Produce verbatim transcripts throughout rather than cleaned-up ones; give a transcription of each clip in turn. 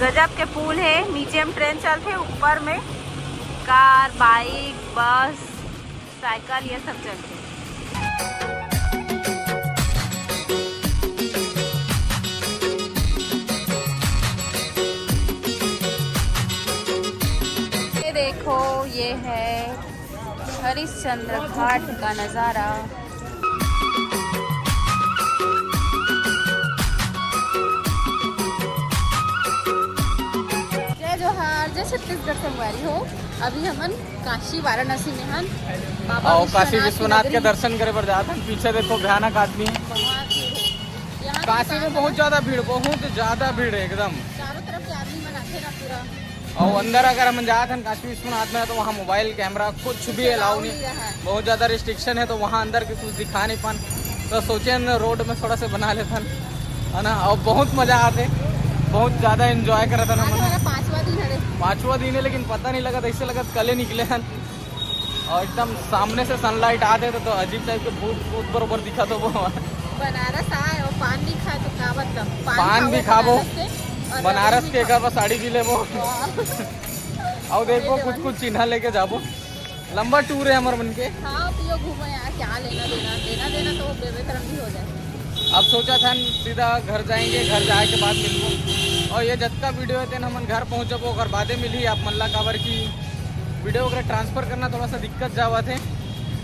गजब के पुल हे, नीचे में ट्रेन चलथे, ऊपर में कार, बाइक, बस, साइकिल, ये सब चलथे। ये देखो, ये है हरिश्चंद्र घाट का नज़ारा। जय जोहार, जय छत्तीसगढ़ संगवारी हो। अभी हमन काशी वाराणसी में हन, बाबा और काशी विश्वनाथ विश्वनाथ के नगरी। दर्शन करे बर जात हन। पीछे देखो, भयानक आदमी है। बहुत भीड़ है। यहाँ तो काशी में बहुत ज्यादा भीड़, बहुत ज्यादा भीड़ है एकदम। चारों तरफ से आदमी मन आथे ना पूरा। और अंदर अगर हम जात हन काशी विश्वनाथ में, तो वहाँ मोबाइल कैमरा कुछ भी अलाउ नहीं, बहुत ज्यादा रिस्ट्रिक्शन है, तो वहाँ अंदर के कुछ दिखा नहीं पान। तो सोचे न रोड में थोड़ा सा बना लेथन, है ना। और बहुत मजा आते, बहुत ज्यादा एंजॉय करत हन आज हमन। हमारा पांचवा दिन है। पांचवा दिन है, लेकिन पता नहीं लगत, ऐसे लगत कले निकले हन। और एकदम सामने से सनलाइट आते तो, तो अजीब टाइप के भूत, भूत बरोबर दिखा तो वो। बनारस आए और पान नहीं खाए तो का मतलब? पान पान खाओ भी खाबो। बनारस के, और बनारस रबड़ी के भी एक बार साड़ी भी लेबो। खाओ। वाह। और देखो, ये कुछ कुछ चिन्हा लेके जाबो। लंबा टूर है हमर मन के। खाओ पियो घूमो यार, क्या लेना देना, लेना देना तो बेबे करम भी हो जाए। अब सोचा था सीधा घर जाएंगे, घर जाए के बाद मिलबो। और ये जतका वीडियो है तेन हमन घर पहुँचबो, ओकर बादे मिलही आप मन ला, काबर की वीडियो वगैरह ट्रांसफर करना थोड़ा सा दिक्कत जावत है।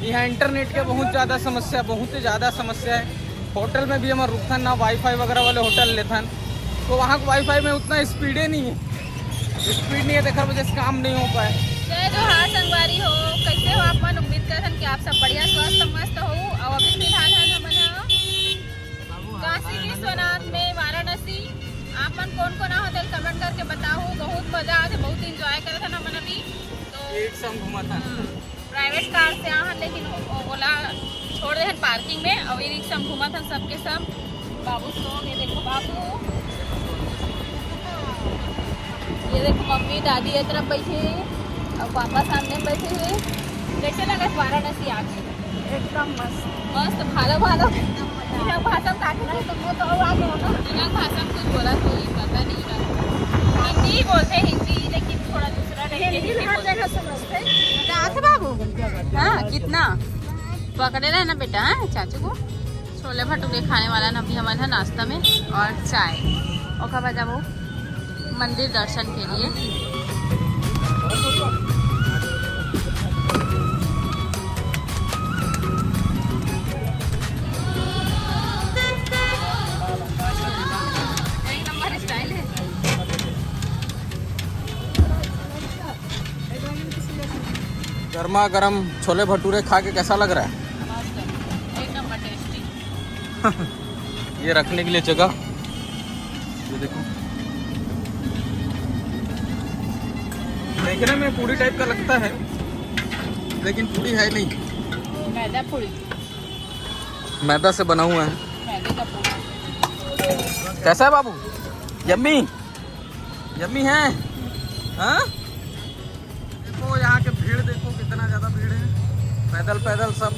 यहाँ इंटरनेट के बहुत ज़्यादा समस्या, बहुत ही ज़्यादा समस्या है। होटल में भी हमन रुकथन ना, वाईफाई वगैरह वाले होटल लेथन, तो वहाँ के वाईफाई में उतना स्पीडे नहीं है, स्पीड नहीं है, तेकर वजह से काम नहीं हो पाए। जय जोहार संगवारी हो, कैसे हो आप मन? उम्मीद करथन कि आप सब बढ़िया, स्वस्थ, मस्त हो। और अभी फिलहाल हन हमन ह काशी विश्वनाथ में, वाराणसी। आप मन कौन कौन आए हो, तेल कमेंट करके बताओ। बहुत मजा आथे, बहुत एंजॉय करत हन हमन अभी। तो एक संग घूमत हन। हाँ, प्राइवेट कार से आ हन, लेकिन ओ-, ओला छोड़ दे हन पार्किंग में, अउ ई रिक्शा में घूमत हन सबके सब। बाबू सो गए, देखो बाबू, ये देखो मम्मी दादी ये तरफ बैठे हैं और पापा सामने बैठे हैं। कैसे लगा वाराणसी आके? एकदम मस्त। मस्त, भालो, भालो। बिना भाषण का आके नहीं तो मैं तो और आगे होता। बिना भाषण कुछ बोला तो ही पता नहीं था। हिंदी ही बोलते हैं, हिंदी, लेकिन थोड़ा दूसरा रहते हैं, हिंदी हिंदी हर बोलते हैं। जगह समझते हैं। क्या बाबू? हाँ, कितना? पकड़े रहना बेटा, हाँ, चाचू को। छोले भटूरे खाने वाला ना अभी हमन ह नाश्ता में, और चाय। ओकर बाद जाबो मंदिर दर्शन के लिए। एक नंबर स्टाइल है। गर्मा गर्म छोले भटूरे खा के कैसा लग रहा है? मस्त, एक नंबर टेस्टी। ये रखने के लिए जगह, ये देखो, देखने में पूड़ी टाइप का लगता है, लेकिन पूड़ी है नहीं, मैदा पूड़ी। मैदा से बना हुआ है। मैदे का पूड़ी। कैसा है बाबू? यम्मी, यम्मी है। हाँ, देखो यहाँ के भीड़, देखो कितना ज्यादा भीड़ है, पैदल पैदल सब।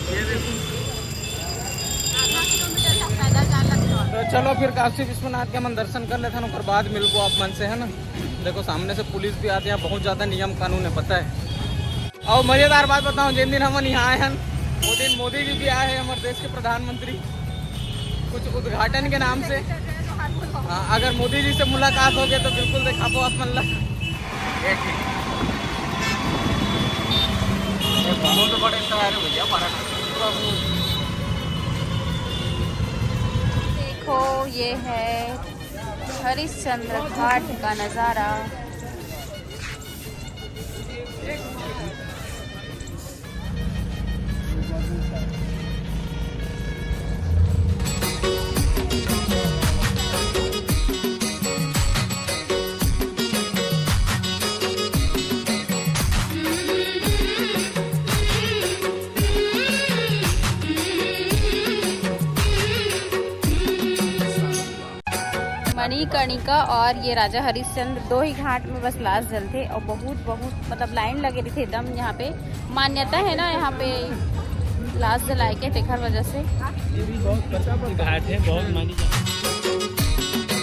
ये देखो। आधा किलोमीटर तक पैदल जान लगता है। तो चलो फिर काशी विश्वनाथ के हमन दर्शन कर लेथन, ओकर बाद मिलबो आप मन से, है ना। देखो सामने से पुलिस भी आथे, यहाँ बहुत ज्यादा नियम कानून है, पता है। और मजेदार बात बताऊं, जिन दिन हमन यहाँ आए हन, वो दिन मोदी जी भी आए हैं, हमारे देश के प्रधानमंत्री, कुछ उद्घाटन के नाम से। हाँ, अगर मोदी जी से मुलाकात हो गई तो बिल्कुल दिखाबो आप मन ला। ये ठीक। ये बहुत बड़े शहर है भैया, वाराणसी। देखो, ये है हरिश्चंद्र घाट का नज़ारा। मणिकर्णिका और ये राजा हरिश्चंद्र दो ही घाट में बस लाश जलथे और बहुत, बहुत मतलब लाइन लगे रहिथे एकदम। यहाँ पे मान्यता है ना, यहाँ पे लाश जलाए के, तेखर वजह से। घाट है, बहुत मानी जाती है।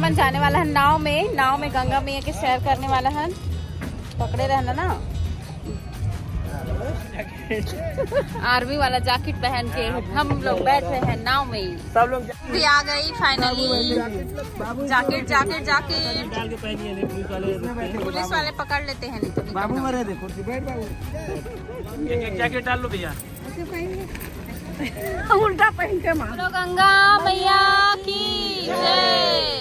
अपन जाने वाला है नाव में, नाव में गंगा मैया के सैर करने वाला है। पकड़े रहना ना। आर्मी वाला जैकेट पहन के हम लोग बैठ रहे हैं नाव में। सब लोग भी आ गई finally. Jacket, jacket, jacket. Police वाले पकड़ लेते हैं, नहीं तो नहीं। बाबू मरे थे, कुर्सी बैठ बाबू। एक, एक जैकेट डाल लो भैया। उल्टा पहन के मार। बोलो गंगा मैया की जय।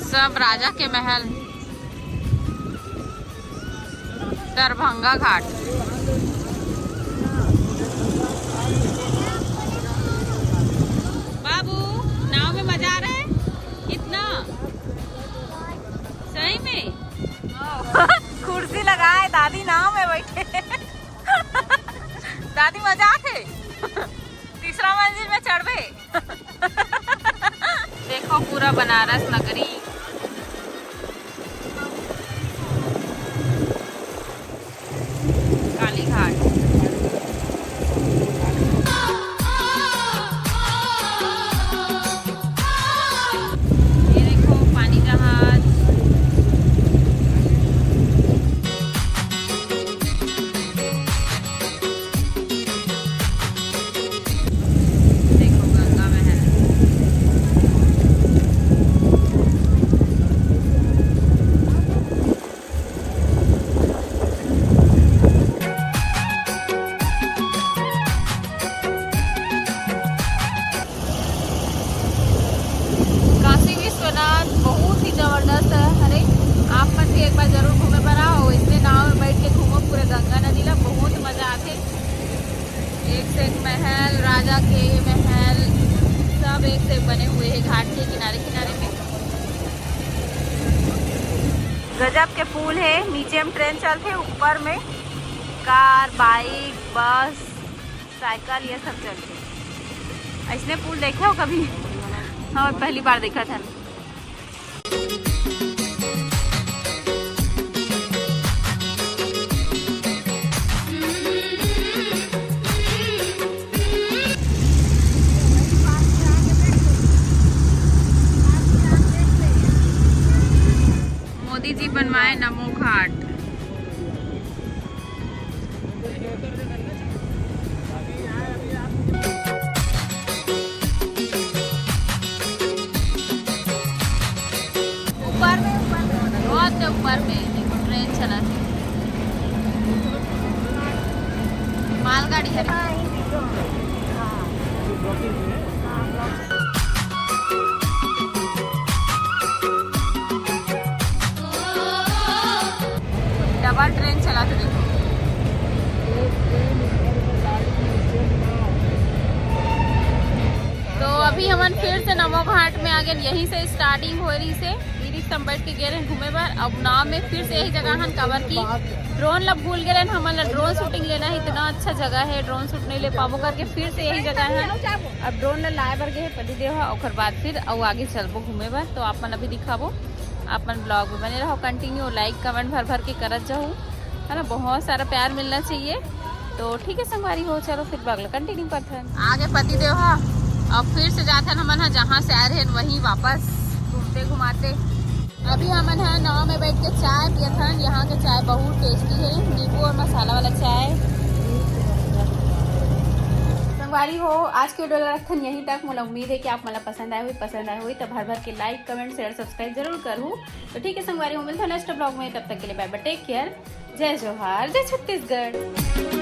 सब राजा के महल। दरभंगा घाट। बाबू, नाव में मजा आ रहा है? कितना? सही में? कुर्सी लगाए, दादी नाव में बैठे। दादी, मजा आथे? तीसरा मंजिल में चढ़बे? देखो पूरा बनारस नगरी। काली घाट। ये देखो पानी जहाज। देखो गंगा महल। काशी विश्वनाथ बहुत ही जबरदस्त है। अरे, आप मन भी एक बार जरूर घूमे बर आओ। इसने नाव में बैठ के घूमो पूरे गंगा नदी ला, बहुत मजा आथे। एक से एक महल, राजा के महल, सब एक से एक बने हुए हैं घाट के किनारे किनारे में। गजब के पुल है, नीचे में ट्रेन चलथे, ऊपर में कार, बाइक, बस, साइकिल, ये सब चलथे। ऐसने पुल देखे हो कभी? हाँ, पहली बार देखा था। मोदी जी बनवाए नमो घाट। ऊपर में, ऊपर में, बहुत ऊपर में देखो, ट्रेन चला थे। मालगाड़ी है। डबल ट्रेन चला थे देखो। तो अभी हमन फिर से नमो घाट में आ गए। यहीं से स्टार्टिंग हो रही से, ई रिक्शा में बैठ के गए रहे घूमे बर। अब नाव में फिर से यही जगह हन, काबर की ड्रोन ला भूल गए रहे हमन ला। ड्रोन शूटिंग लेना है, इतना अच्छा जगह है, ड्रोन शूट नहीं ले पाबो करके फिर से यही जगह है। अब ड्रोन ला लाए बर गए पति देव ह, ओकर बाद फिर अउ आगे चलबो घूमे बर। तो आप मन अभी दिखाबो, आप मन ब्लॉग में बने रहो, कंटिन्यू लाइक कमेंट भर भर के करत जाहू, है ना, बहुत सारा प्यार मिलना चाहिए। तो ठीक है संगवारी हो, चलो फिर ब्लॉग ला कंटिन्यू करथन। आगे पति देव ह, अब फिर से जाथन हमन ह, जहाँ से आए रहे वहीं वापस घूमते घुमाते। अभी हमन ह नाव में बैठ के चाय पियथन। यहाँ के चाय बहुत टेस्टी है, नींबू और मसाला वाला चाय। संगवारी हो, आज के वीडियो ला रखथन यहीं तक। मोला उम्मीद है कि आप मन ला पसंद आए हुई, पसंद आए हुई तो भर भर के लाइक कमेंट शेयर सब्सक्राइब जरूर करू। तो ठीक है संगवारी हो, मिलथन नेक्स्ट ब्लॉग में, तब तक के लिए बाय बाय, टेक केयर, जय जोहार, जय छत्तीसगढ़।